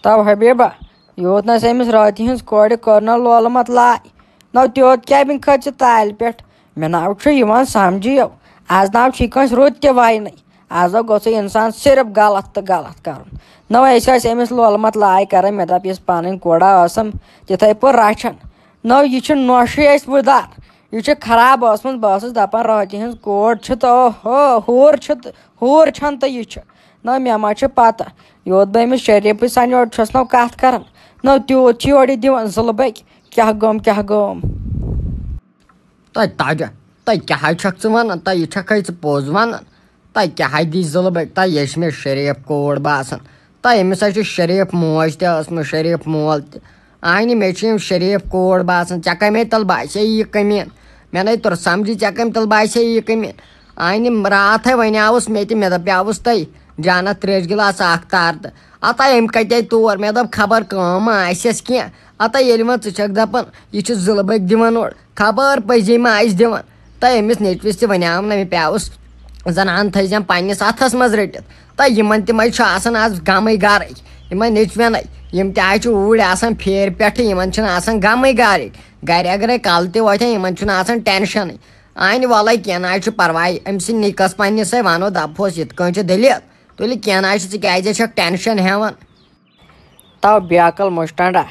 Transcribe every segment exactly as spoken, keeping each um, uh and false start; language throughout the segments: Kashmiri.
تو حبیبہ، یوٗت نہ أمِس راتہِ ہٕنٛز کورِ کٔر نہ لولہٕ مت لاے، نہ تیوٗت کیٛاہ أمۍ کھٔژ ژٕ تالہِ پٮ۪ٹھ؟ مےٚ نہ چھُ یِوان سمجھٕے۔ از نہ چھُے کٲنٛسہِ رُت تہِ وَینٕے۔ از گوٚژھُے اِنسان صرف غلط تہٕ غلط کرُن۔ نہ أسۍ ٲسۍ أمِس لولہٕ مت لاے کران، مےٚ دوٚپ، یِژھ پنٕنۍ کوڑا ٲسٕم، تِتھَے پٲٹھۍ رچھان۔ نہ یہِ چھُ نۄشہِ اَسہِ وُدار، یہِ چھِ خراب ٲسمٕژ۔ بہٕ ٲسٕس دپان، راتہِ ہٕنٛز کوڑ چھِ تہٕ اوہو، ہور چھِ تہٕ ہور چھَنہٕ تہٕ یہِ چھِ۔ نہ مےٚ ما چھِ پتہ، یوت بہٕ أمِس شریٖفٕے سان یورٕ چھُس نہ کتھ کران، نہ تیوٗت چھِ یورٕ یہِ دِوان ظُلمٕکۍ۔ کیٛاہ گوٚم، کیٛاہ گوٚم؟ تۄہہِ تاجہ، تۄہہِ کیٛاہ حظ چھکھ ژٕ ونان؟ تۄہہِ یہِ چھکھے ژٕ پوٚز ونان؟ تۄہہِ کیٛاہ حظ دی ظُلمٕکۍ؟ تۄہہِ یہِ چھِ مےٚ شریٖف کوڑ باسان۔ تۄہہِ أمِس حظ چھِ شریٖف موج تہِ ٲسمٕژ، شریٖف مول تہِ۔ آہنہِ، مےٚ چھِ یِم شریٖف کوڑ باسان۔ ژےٚ کَمے تَل باسے یہِ کٔمیٖن؟ مےٚ نَے توٚر سَمجھی، ژےٚ کَمہِ تَل باسے یہِ کٔمیٖن؟ آہنہِ، راتھَے وَنیٛاوُس مےٚ تہِ، مےٚ دَپیٛاوُس تۄہہِ، جانَتھ ترٛیش گِلاس اَکھ تار تہٕ۔ اَتَے أمۍ کَتے تور؟ مےٚ دوٚپ، خبر کٲم ما آسٮ۪س کینٛہہ۔ اَتَے ییٚلہِ وۄنۍ ژٕ چھَکھ دَپان، یہِ چھِ ظُلمٕکۍ دِوان اورٕ، خبر پٔزی ما آسہِ دِوان۔ تۄہہِ أمِس نیٚچوِس تہِ وَنیٛاو نہ، مےٚ پیٛاوُس زَنان تھٲیزٮ۪ن پنٛنِس اَتھَس منٛز رٔٹِتھ۔ تہٕ یِمن تہِ منٛز چھُ آسان آز غمٕے گرٕکۍ، یِمن نیٚچوٮ۪نٕے۔ یِم تہِ حظ چھِ اوٗرۍ آسان پھیرِ پٮ۪ٹھٕ، یِمن چھِنہٕ آسان غمٕے گرٕکۍ۔ گرِ اگرے کلہٕ تہِ وۄتھن، یِمن چھُنہٕ آسان ٹینشنٕے۔ آنہِ وَلَے کینٛہہ نہ حظ چھُ پرواے، أمۍ سٕنٛدِ نِکس پننِسے وَنو، دپہوس یِتھ کٔنۍ چھِ دٔلیٖل۔ تُلہِ کینٛہہ نہ حظ چھُ، ژٕ کیازِ چھکھ ٹینشن ہٮ۪وان؟ تو بیکل مُشٹنڈا۔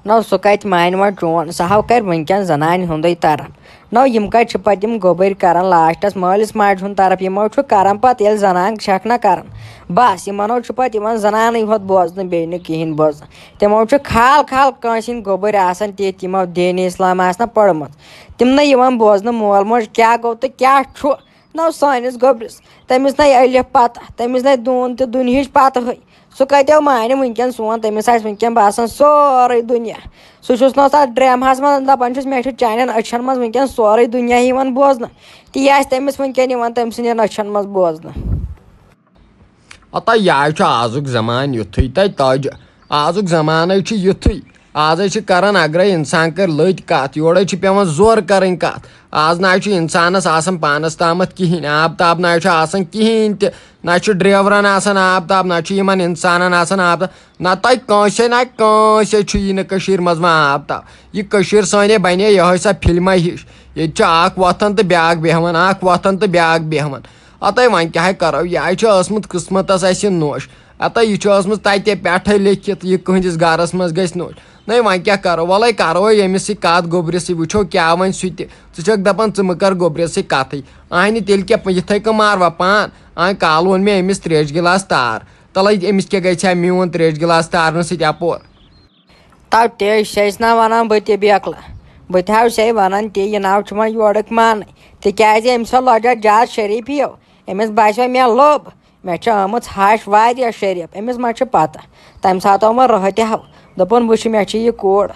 نو سُہ کتہِ مانہِ وۄنۍ چون، سُہ ہاو کرِ وٕنکٮ۪ن زنانہِ ہُنٛدُے طرف۔ نو یِم کتہِ چھِ پتہٕ یِم گوٚبٕرۍ کران لاسٹس مٲلِس ماجہِ ہُنٛد طرف، یِمو چھُ کران پتہٕ ییٚلہِ زنان چھکھ نہ کران۔ بس یِمنو چھُ پتہٕ یِوان زنانٕے ہوت بوزنہٕ، بیٚیہِ نہٕ کِہینۍ بوزنہٕ۔ تِمو چھُ کھال کھال کٲنٛسہِ ہِنٛدۍ گوٚبٕرۍ آسان تِتھۍ، یِمو دینِ اسلام آسہِ نہ پٔرمٕژ۔ تِمنٕے یِوان بوزنہٕ مول موج کیٛاہ گوٚو تہٕ کیٛاہ چھُ۔ نہ سٲنِس گوٚبرِس، تٔمِس نَے الف پتہ، تٔمِس نَے دوٗن تہٕ دُنہِچ پتہٕے۔ سُہ کَتیو مانہِ وٕنکٮ۪ن سون؟ تٔمِس آسہِ وٕنکٮ۪ن باسان سورُے دُنیا۔ سُہ چھُس نہٕ تَتھ ڈرٛامہَس منٛز دَپان چھُس، مےٚ چھُ چانٮ۪ن أچھَن منٛز وٕنکٮ۪ن سورُے دُنیا یِوان بوزنہٕ۔ تی آسہِ تٔمِس وٕنکٮ۪ن یِوان تٔمۍ سٕنٛدٮ۪ن أچھَن منٛز بوزنہٕ۔ ہتا یہِ حظ چھُ آزُک زمانہٕ یُتھُے تۄہہِ تۄجہِ۔ آزُک زمانَے چھُ یُتھُے۔ آز حظ چھِ کران، اگرے انسان کرِ لٔتۍ کتھ، یورے چھِ پٮ۪وان زورٕ کرٕنۍ کتھ۔ آز نہ حظ چھُ انسانس آسان پانس تامتھ کِہینۍ، آب تاب نہ حظ چھُ آسان کِہینۍ تہِ، نہ چھُ ڈریورن آسان آب تاب، نہ چھُ یِمن انسانن آسان آب تاب، نہ تۄہہِ کٲنٛسے، نہ کٲنٛسے چھُ یہِ نہٕ کٔشیٖرِ منٛز وۄنۍ آب تاب۔ یہِ کٔشیٖر سٲنۍ بنے یِہوٚے سۄ فلمہ ہِش، ییٚتہِ چھُ اکھ وۄتھان تہٕ بیٛاکھ بیٚہوان، اکھ وۄتھان تہٕ بیٛاکھ بیٚہوان۔ ہتے وۄنۍ کیٛاہ کرو، یہِ حظ چھُ ٲسمُت قٕسمتس اَسہِ نوٚش۔ ہتا یہِ چھُ ٲسمٕژ تَتہِ پٮ۪ٹھَے لیٚکھِتھ، یہِ کٕہٕنٛدِس گَرَس منٛز گژھِ نوٚش۔ نَے وۄنۍ کیٛاہ کَرو، وَلَے کَرو أمِس سۭتۍ کَتھ گوٚبرِس سۭتۍ، وٕچھو کیٛاہ وَنہِ سُہ تہِ۔ ژٕ چھَکھ دَپان ژٕ مہٕ کَر گوٚبرِس سۭتۍ کَتھٕے۔ اہنہِ تیٚلہِ کیٛاہ، یِتھَے کٔنۍ ماروا پان؟ اہنہِ کالہٕ ووٚن مےٚ أمِس ترٛیش گِلاس تار۔ تَلَے أمِس کیٛاہ گژھِ ہا میون ترٛیش گِلاس تارنہٕ سۭتۍ اَپور؟ تو تے چھَس نا وَنان بہٕ تہِ بیکلہٕ۔ بہٕ تہِ ہاو سے وَنان تہِ، یہِ ناو چھُ وۄنۍ یورُک مانٕے۔ تِکیٛازِ أمۍ سا لۄجا جاد شریٖفیو۔ أمِس باسیو مےٚ لوٚب۔ مےٚ چھِ آمٕژ ہَش واریاہ شریٖف۔ أمِس ما چھِ پَتہ؟ تَمہِ ساتہٕ آو وۄنۍ رٲتۍ ہاو۔ دوٚپُن، وٕچھ، مےٚ چھِ یہِ کوٗر۔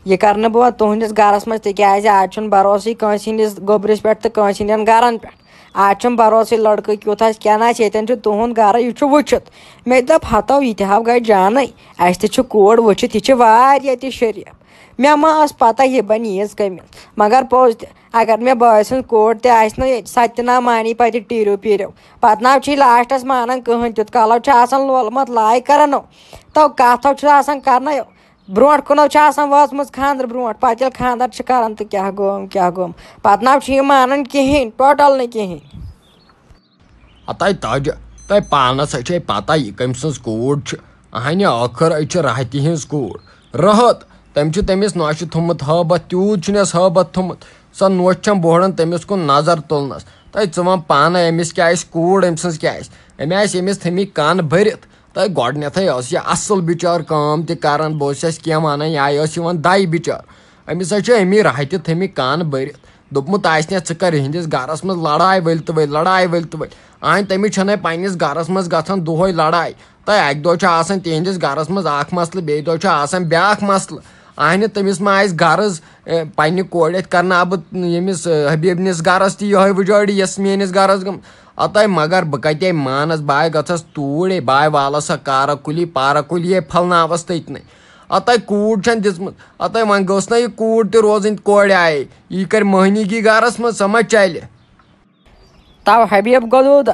یہِ کَرٕ نہٕ بہٕ وۄنۍ تُہٕنٛدِس گَرَس منٛز، تِکیٛازِ آز چھُنہٕ بروسٕے کٲنٛسہِ ہِنٛدِس گوٚبرِس پٮ۪ٹھ تہٕ کٲنٛسہِ ہِنٛدٮ۪ن گَرَن پٮ۪ٹھ۔ آز چھُنہٕ بروسٕے لڑکہٕ کیُتھ آسہِ کیٛاہ نہ آسہِ، ییٚتٮ۪ن چھُ تُہُنٛد گرٕ، یہِ چھُ وٕچھِتھ۔ مےٚ تہِ دوٚپ، ہتو یہِ تہِ ہاو گژھِ جانٕے، اَسہِ تہِ چھُ کوٗر وٕچھِتھ، یہِ چھِ واریاہ تہِ شریٖف۔ مےٚ ما ٲس پتہ یہِ بنہِ ییٖژ کٔمِل، مگر پوٚز تہِ، اگر مےٚ بٲے سٕنٛز کوٗر تہِ آسہِ نہ ییٚتہِ، سۄ تہِ نہ مانی پتہٕ ٹیٖرِو پیٖرِو، پتہٕ نہ چھُے لاسٹس مانان کٕہٕنۍ، تیُتھ کالو چھُ آسان لولمت لایہِ کران۔ تو کتھو چھُ آسان کرنَے۔ برونٛٹھ کُنو چھِ آسان وٲژمٕژ خانٛدرٕ برونٛٹھ، پَتہٕ ییٚلہِ خانٛدر چھِ کران تہٕ کیٛاہ گوٚم، کیٛاہ گوٚم، پَتہٕ نہ چھُ یہِ مانان کِہیٖنۍ، ٹوٹل نہٕ کِہیٖنۍ۔ ہتاے تاجہِ، تۄہہِ پانس ہے چھے پتہ یہِ کٔمۍ سٕنٛز کوٗر چھِ۔ اہنہِ ٲخٕر أسۍ چھِ راحتہِ ہٕنٛز کوٗر۔ راحت، تٔمۍ چھُ تٔمِس نۄشہِ تھوٚمُت ہٲبتھ، تیوٗت چھُنس ہٲبتھ تھوٚمُت۔ سۄ نۄش چھم بوہڑان تٔمِس کُن نظر تُلنس۔ تۄہہِ ژٕ وَن پانَے أمِس کیٛاہ آسہِ کوٗر، أمۍ سٕنٛز کیٛاہ آسہِ۔ أمۍ آسہِ أمِس تھٲمٕتۍ کَن بٔرِتھ۔ تہٕ گۄڈٕنٮ۪تھٕے ٲس یہِ اَصٕل بِچٲر کٲم تہِ کَران، بہٕ اوسُس کینٛہہ وَنان، یہِ آیہِ ٲس یِوان دَے بِچٲر۔ أمِس حظ چھِ أمی راحتہِ تھٲمٕتۍ کَن بٔرِتھ۔ دوٚپمُت آسہِ نہ، ژٕ کَر یِہِنٛدِس گَرَس منٛز لڑاے، ؤلۍ تہٕ ؤلۍ، لڑاے ؤلۍ تہٕ ؤلۍ۔ اَہنہِ تٔمِس چھَنَے پنٛنِس گَرَس منٛز گژھان دۄہَے لڑاے۔ تہٕ اَکہِ دۄہ چھُ آسان تِہِنٛدِس گَرَس منٛز اَکھ مسلہٕ، بیٚیہِ دۄہ چھُ آسان بیٛاکھ مسلہٕ۔ اَہنہِ تٔمِس ما آسہِ غرض، اے، پنٛنہِ کورِ اَتھِ کَرناو بہٕ ییٚمِس، اے، حبیٖبنِس گَرَس تہِ یِہوٚے وُجٲڑی، یۄس میٛٲنِس گَرَس گٔم۔ ہتاے مگر بہٕ کتے مانس، بہٕ ہاے گژھس توٗرۍ، ہے بہٕ ہاے والس سۄ کارا کُلی پارا کُلی، ہے پھلناوس تٔتنٕے۔ ہتاے کوٗر چھنہٕ دِژمٕژ، ہتاے وۄنۍ گٔژھ نہ یہِ کوٗر تہِ روزٕنۍ کورِ آیے، یہِ کرِ مٔہنی گی گرس منٛز، سۄ ما چلہِ؟ تو حبیب گدوٗدہ،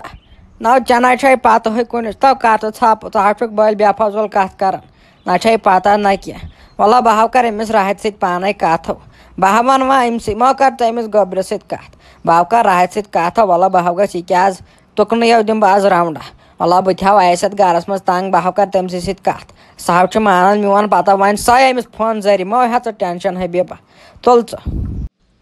نو چنا چھے پتہٕ ہٕے کُنِس، تو کتھ ژھاپہٕ، ژٕ ہا چھُکھ بٔلۍ بے فضول کتھ کران۔ نہ چھے پتہ نہ کینٛہہ۔ وَلہ بہٕ ہا کرٕ أمِس راحت سۭتۍ پانے کتھ۔ بہٕ ہا ونہٕ وۄنۍ أمۍ سٕے، مہ کر ژٕ أمِس گوٚبرِس سۭتۍ کتھ۔ بہٕ ہا کرٕ راحت سۭتۍ کتھ، وَلہ بہٕ ہا گژھٕ یہِ کیٛاہ آز تُکنہٕ یو دِمہٕ بہٕ آز راونڈا۔ وَلہ بہٕ تہِ ہاو آسہِ اتھ گرس منٛز تنگ، بہٕ ہا کرٕ تٔمۍ سٕے سۭتۍ کتھ۔ سُہ ہا چھُ مانان میون پتہ، وۄنۍ سۄے أمِس فون ذٔریعہٕ، مہ ہےٚ ژٕ ٹینشن حبیبہ۔ تُل ژٕ۔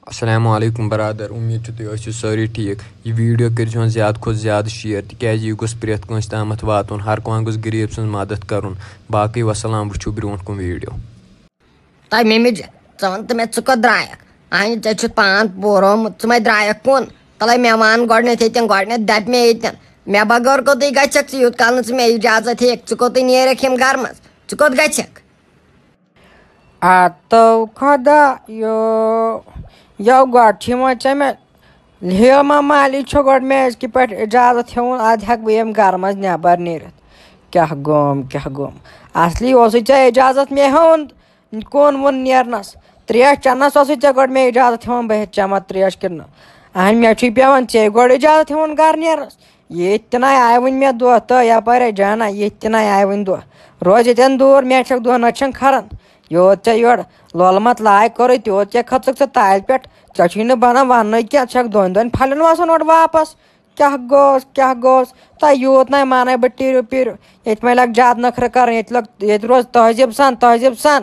السلام علیکم برادر، امید چھِ تُہۍ ٲسِو سٲری ٹھیٖک۔ یہِ ویٖڈیو کٔرۍزِہون زیادٕ کھۄتہٕ زیادٕ شِیَر، تِکیٛازِ یہِ گوٚژھ پرٛٮ۪تھ کٲنٛسہِ تامَتھ واتُن، ہر کانٛہہ گوٚژھ غریٖب سٕنٛز مدد کَرُن۔ باقٕے وسلام، وٕچھِو برٛونٛٹھ کُن ویٖڈیو۔ تۄہہِ مِمِج، ژٕ وَن تہٕ مےٚ، ژٕ کوٚت درٛایَکھ؟ اَہَنہِ، ژےٚ چھُتھ پان پورومُت، ژٕ مَے درٛایَکھ کُن؟ تَلَے مےٚ وَن گۄڈٕنٮ۪تھ ییٚتٮ۪ن، گۄڈٕنٮ۪تھ دَپہِ مےٚ ییٚتٮ۪ن۔ مےٚ بغٲر کوٚتٕے گژھکھ ژٕ، یوٗت کال نہٕ ژٕ مےٚ اِجازت ہیٚیَکھ؟ ژٕ کوٚتٕے نیرَکھ ییٚمہِ گَرٕ منٛز؟ ژٕ کوٚت گژھکھ؟ اتو خۄدایو، یو گۄڈٕ چھِ یِوان ژےٚ مےٚ، ہیما مالی چھُ گۄڈٕ مےٚ أزکہِ پٮ۪ٹھ اجازت ہیوٚن، ادٕ ہٮ۪کہٕ بہٕ ییٚمہِ گرٕ منٛز نٮ۪بر نیٖرِتھ۔ کیٛاہ گوٚم، کیٛاہ گوٚم؟ اصلی اوسُے ژےٚ اجازت مےٚ ہیوٚن، کون ووٚن نیرنس؟ تریش چٮ۪نس اوسُے ژےٚ گۄڈٕ مےٚ اجازت ہیوٚن، بہٕ ہیٚکہٕ چٮ۪مہٕ تریش کِنہٕ نہ؟ اہن، مےٚ چھُے پٮ۪وان ژےٚ گۄڈٕ اجازت ہیوٚن گرٕ نیرنس۔ ییٚتہِ تہِ نَے آیہِ وُنہِ مےٚ دۄہ تہٕ یَپٲرۍ ہے جانا، ییٚتہِ تہِ نَے آیہِ وُنہِ دۄہ۔ روز ییٚتٮ۪ن دوٗر، مےٚ چھَکھ دۄہ نہ چھَنہٕ کھَران۔ یوت ژےٚ یورٕ لولہٕ مت لایق کوٚرُے، تیوت کیٛاہ کھٔژٕکھ ژٕ تالہِ پٮ۪ٹھ؟ ژےٚ چھُے نہٕ بَنان وَننُے کینٛہہ، ژٕ چھَکھ دۄن دۄن پھَلٮ۪ن وَسان اورٕ واپَس۔ کیٛاہ گوٚژھ، کیٛاہ گوٚژھ؟ تۄہہِ یوٗت نَے مانَے بہٕ ٹِرِو پِرِو۔ ییٚتہِ مَے لَگ زیادٕ نٔخرٕ کَرُن، ییٚتہِ لَگ، ییٚتہِ روز تہذیٖب سان، تہذیٖب سان۔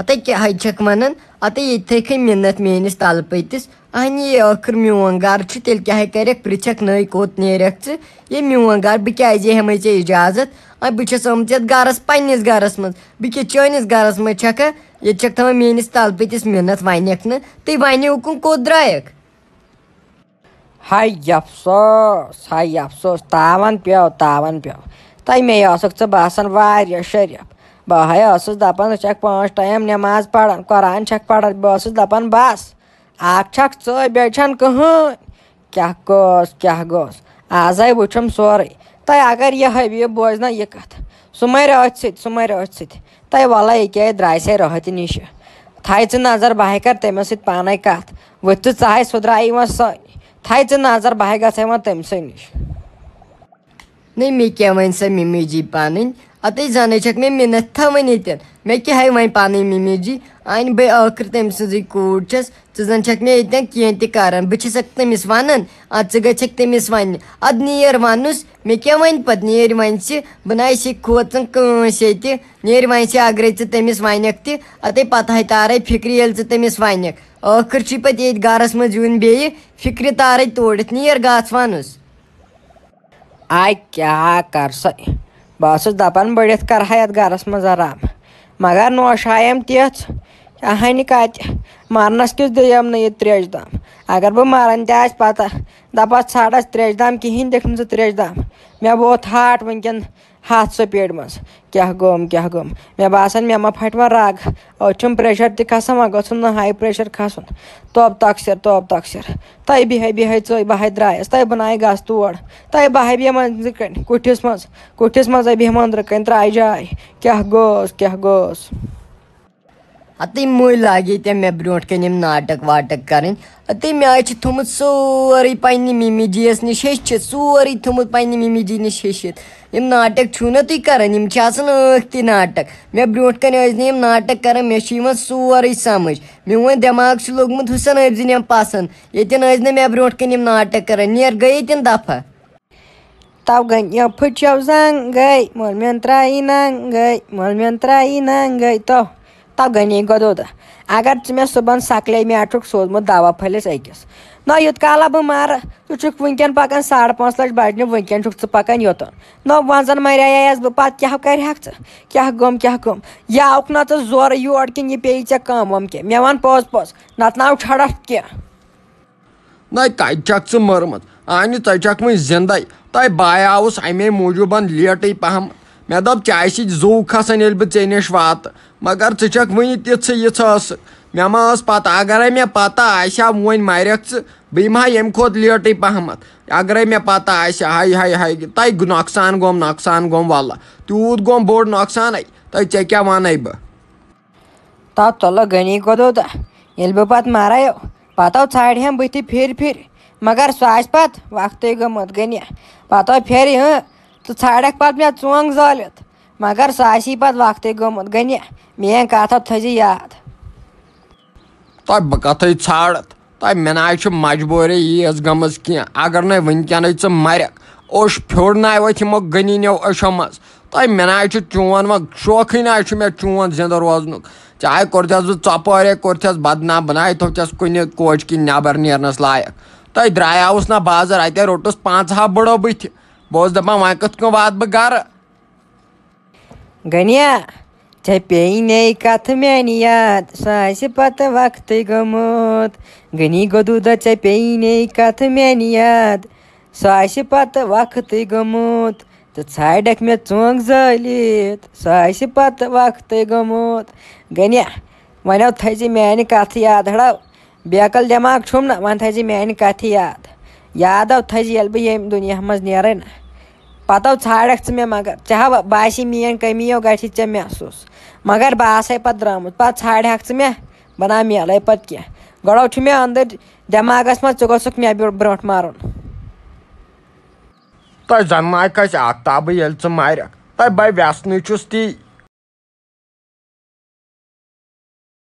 ہتے کیٛاہ حظ چھَکھ وَنان؟ ہتے ییٚتہِ تھٲیکھٕے مِنت میٛٲنِس تَلہٕ پٔتِس۔ اَہنہِ، یہِ ٲخٕر میون گَرٕ چھُ، تیٚلہِ کیٛاہ ہے کَرٮ۪کھ؟ پِرٛژھَکھ نٔے، کوٚت نیرَکھ ژٕ؟ یہِ میون گَرٕ، بہٕ کیٛازِ ہٮ۪مَے ژےٚ اِجازت؟ اَ، بہٕ چھَس آمٕژ یَتھ گَرَس، پنٛنِس گَرَس منٛز۔ بہٕ کیٛاہ چٲنِس گَرَس منٛز چھَکھا؟ ییٚتہِ چھَکھ تھاوان میٛٲنِس تَلہٕ پٔتِس مِنت، وَنٮ۪کھ نہٕ۔ تُہۍ وَنِو، اُکُن کوٚت درٛایَکھ؟ ہاے افسوس، ہاے افسوس، تاوان پیو، تاوان پیو۔ تۄہہِ مے ٲسٕکھ ژٕ باسان واریاہ شریف۔ بہٕ ہاے ٲسٕس دپان، ژٕ چھکھ پانٛژھ ٹایم نٮ۪ماز پران، قرآن چھکھ پران۔ بہٕ ٲسٕس دپان، بس، اکھ چھکھ ژٕ، بیٚیہِ چھنہٕ کٕہٕنۍ۔ کیٛاہ گوٚژھ، کیٛاہ گوٚژھ؟ آزے وٕچھُم سورُے۔ تۄہہِ اگر یہِ حبیب بوزِ نا یہِ کتھ، سُہ مرِ أتھۍ سۭتۍ، سُہ مرِ أتھۍ سۭتۍ۔ تۄہہِ وَلَے ییٚکیٛاہ یہِ درٛاے سا رٲہہ تہِ نِشہِ۔ تھایہِ ژٕ نظر، بہٕ ہاے کَرٕ تٔمِس سۭتۍ پانَے کَتھ۔ ؤتھۍ ژٕ، ژٕ ہاے سُدھراے یِوان سٲنۍ۔ تھایہِ ژٕ نظر، بہٕ ہاے گژھٕ یِوان تٔمۍ سٕے نِش۔ نٔے، مےٚ کیٛاہ وَنہِ سۄ مِمی جی پَنٕنۍ؟ اَتَے زَنَے چھَکھ مےٚ مِنَتھ تھاوٕنۍ ییٚتٮ۪ن۔ مےٚ کیٛاہ ہے وَنہِ پَنٕنۍ مِمی جی؟ اَنہِ بہٕ ٲخٕر تٔمۍ سٕنٛزٕے کوٗر چھَس۔ ژٕ زَن چھَکھ مےٚ ییٚتٮ۪ن کینٛہہ تہِ کَران۔ بہٕ چھَسَکھ تٔمِس وَنان، اَدٕ ژٕ گژھَکھ تٔمِس وَننہِ۔ اَدٕ نیر وَنُس، مےٚ کیٛاہ وَنہِ پَتہٕ؟ نیر وَنہِ سہِ، بہٕ نہ آسہِ ہے کھوژان کٲنٛسہِ ییٚتہِ۔ نیر وۄنۍ چھِ، اگرے ژٕ تٔمِس ونکھ تہِ، اتے پتہٕ ہے تارے فکرِ، ییٚلہِ ژٕ تٔمِس ونکھ۔ ٲخٕر چھُے پتہٕ ییٚتہِ گرس منٛز یُن بیٚیہِ، فکرِ تارے توڑِتھ۔ نیر گژھ ونُس۔ آے کیٛاہ کر سا؟ بہٕ ٲسٕس دپان بٔڑِتھ کرہا یتھ گرس منٛز آرام، مگر نوشایم تِژھ، اہنہِ کتہِ، مرنس کِژھ دِیم نہٕ یہِ تریش دام۔ اگر بہٕ مران تہِ آسہِ پتہ، دپس ژھانڈس تریش دام کہیٖنۍ، دِکھ نہٕ ژٕ تریش دام۔ مےٚ ووت ہاٹ وٕنکیٚن ہتھ سپیڈ منٛز۔ کیٛاہ گوٚم، کیٛاہ گوٚم؟ مےٚ باسان، مےٚ ما پھٹہِ وۄنۍ رگ۔ أتھۍ چھُم pressure تہِ کھسان، وۄنۍ گوٚژھُم نہٕ high pressure کھسُن۔ توب تقصیر، توب تقصیر۔ تۄہہِ بیٚہے، بیٚہے ژٔے، بہٕ ہے درٛایس۔ تۄہہِ بہٕ نَے گژھ تور۔ تۄہہِ بہٕ ہے بیٚہمہٕ أنٛدرٕ کنہِ، کُٹھِس منٛز۔ کُٹھِس منٛز ہے بیٚہمہٕ أنٛدرٕ کنہِ، ترٛایہِ جاے۔ کیٛاہ گوٚژھ، کیٛاہ گوٚژھ؟ ہتٕے مٔلۍ لاگے تٔمۍ مےٚ برونٛٹھ کنہِ یِم ناٹک واٹک کرٕنۍ۔ ہتٕے مےٚ حظ چھُ تھوٚمُت سورُے پننہِ مِمی جی یس نِش ہیٚچھِتھ، سورُے تھوٚمُت پننہِ مِمی جی نِش ہیٚچھِتھ۔ یِم ناٹک چھُو نہ تُہۍ کران، یِم چھِ آسان ٲکھتی ناٹک۔ مےٚ برونٛٹھ کنہِ ٲسۍ نہٕ یِم ناٹک کران، مےٚ چھُ یِوان سورُے سمجھ۔ میون دٮ۪ماغ چھُ لوٚگمُت حسن عٲبزِ نٮ۪ن پسنٛد۔ ییٚتٮ۪ن ٲسۍ نہٕ مےٚ برونٛٹھ کنہِ یِم ناٹک کران، نیر گٔیے تِم دفعہ۔ تو گٔے یہِ پھٕچو زنٛگے، مول میون ترٛایی ننٛگے، مول میون ترٛایی ننٛگے۔ تو، تو گٔے نہٕ یہِ گۄدو تہٕ۔ اگر ژٕ مےٚ صُبحن سکلے میٹھُک سوٗزمُت دوا پھٔلِس أکِس۔ نہ یُت کالہ بہٕ مرٕ، ژٕ چھُکھ وٕنکیٚن پکان ساڑٕ پانٛژھ لچھ بجنہِ، وٕنکیٚن چھُکھ ژٕ پکان یوٚتن۔ نہ وۄنۍ زن مرییس بہٕ، پتہٕ کیٛاہ کرِہکھ ژٕ؟ کیٛاہ گوٚم، کیٛاہ گوٚم؟ یہِ آوُکھ نہ ژٕ زورٕ یور کِنہٕ یہِ پیٚیہِ ژےٚ کٲم وٲم کینٛہہ؟ مےٚ وَن پوٚز پوٚز، نتہٕ نہ آو چھڑکھ کینٛہہ۔ نَے، تَتہِ چھَکھ ژٕ مٔرمٕژ۔ اَہنہِ، ژٕ چھَکھ وٕنہِ زِندَے۔ تۄہہِ بایاوُس اَمے موٗجوٗبَن لیٹٕے پَہَم۔ مےٚ دوٚپ، چایہِ سۭتۍ زُو کھَسَن، ییٚلہِ بہٕ ژےٚ نِش واتہٕ۔ مگر ژٕ چھَکھ وٕنہِ تِژھٕے یِژھ ٲسٕکھ۔ مےٚ ما ٲس پَتہ، اگرَے مےٚ پَتہ آسہِ ہا، وۄنۍ مَرٮ۪کھ ژٕ، بہٕ یِمہٕ ہا ییٚمہِ کھۄتہٕ لیٹٕے پَہمَتھ۔ اگرَے مےٚ پَتہ آسہِ ہا، ہاے، ہاے، ہاے، تۄہہِ نۄقصان گوٚم، نۄقصان گوٚم، وَلہٕ۔ تیوٗت گوٚم بوٚڑ نۄقصانَے۔ تۄہہِ، ژےٚ کیٛاہ وَنَے بہٕ؟ تَتھ تُلہٕ غنی گۄدو تہٕ ییٚلہِ بہٕ پَتہٕ مَرَے، پَتہٕ ژھانٛڈِ ہَم بٕتھِ پھِرِ پھِرِ۔ مگر سُہ آسہِ پتہٕ وقتٕے گوٚمُت غنی۔ پتہٕ پھیرِ ہُہ، ژٕ ژھانڈکھ پتہٕ مےٚ ژونگ زٲلِتھ۔ مگر سُہ آسی پتہٕ وقتٕے گوٚمُت غنی۔ میٲنۍ کتھ تھٲیزِ یاد۔ تۄہہِ بہٕ کتھٕے ژھانڈتھ؟ تۄہہِ مےٚ نہ چھِ مجبوٗری ییٖژ گٔمٕژ کینٛہہ۔ اگر نَے وٕنکیٚنٕے ژٕ مرکھ، اوٚش پھیوٚر نَے وۄتھِ یِمو غنی نیو أچھو منٛز۔ تۄہہِ مےٚ نہ چھُ چون وۄنۍ شوقٕے نہ چھُ مےٚ چون زِندٕ روزنُک۔ چاہے کوٚرتھس بہٕ ژۄپٲرے کوٚرتھس بدنام، بہٕ نہ تھوٚوتھس کُنہِ کوچہِ کِنۍ نٮ۪بر نیرنس لایق۔ تۄہہِ درٛایاوُس نہ بازر، اتے روٚٹُس پانٛژھ ہا بٕڑو بٕتھِ۔ بہٕ اوسُس دپان وۄنۍ کِتھ کٔنۍ واتہٕ بہٕ گرٕ؟ غنیہ، ژےٚ پیٚیہِ نے کتھ میانہِ یاد، سُہ آسہِ پتہٕ وقتٕے گوٚمُت۔ غنی گۄدوٗدا، ژےٚ پیٚیہِ نے کتھ میانہِ یاد، سُہ آسہِ پتہٕ وقتٕے گوٚمُت۔ ژٕ ژھانڈکھ مےٚ ژونگ زٲلِتھ، سُہ آسہِ پتہٕ وقتٕے گوٚمُت۔ غنیہ، وۄنۍ تھٲیزِ میانہِ کتھ یاد ہڑو۔ بیکل دٮ۪ماغ چھُم نہٕ، وۄنۍ تھٲیزِ میانہِ کتھِ یاد۔ یادو تھٲیزِ، ییٚلہِ بہٕ ییٚمہِ دُنیا منٛز نیرٕ نہ۔ پتو ژھانڈکھ ژٕ مےٚ، مگر ژےٚ ہا باسی میٲنۍ کٔمی یو گژھِ ژےٚ محسوٗس۔ مگر بہٕ آسے پتہٕ درٛامُت، پتہٕ ژھانڈہکھ ژٕ مےٚ، بہٕ نہ میلے پتہٕ کینٛہہ۔ گۄڈو چھُ مےٚ أنٛدٕرۍ دٮ۪ماغس منٛز، ژٕ گوٚژھُکھ مےٚ برٛو-، برونٛٹھ مارُن۔ تۄہہِ زن نہ کھسہِ آفتابٕے ییٚلہِ ژٕ مرکھ۔ تۄہہِ بہٕ وٮ۪سنٕے چھُس تی۔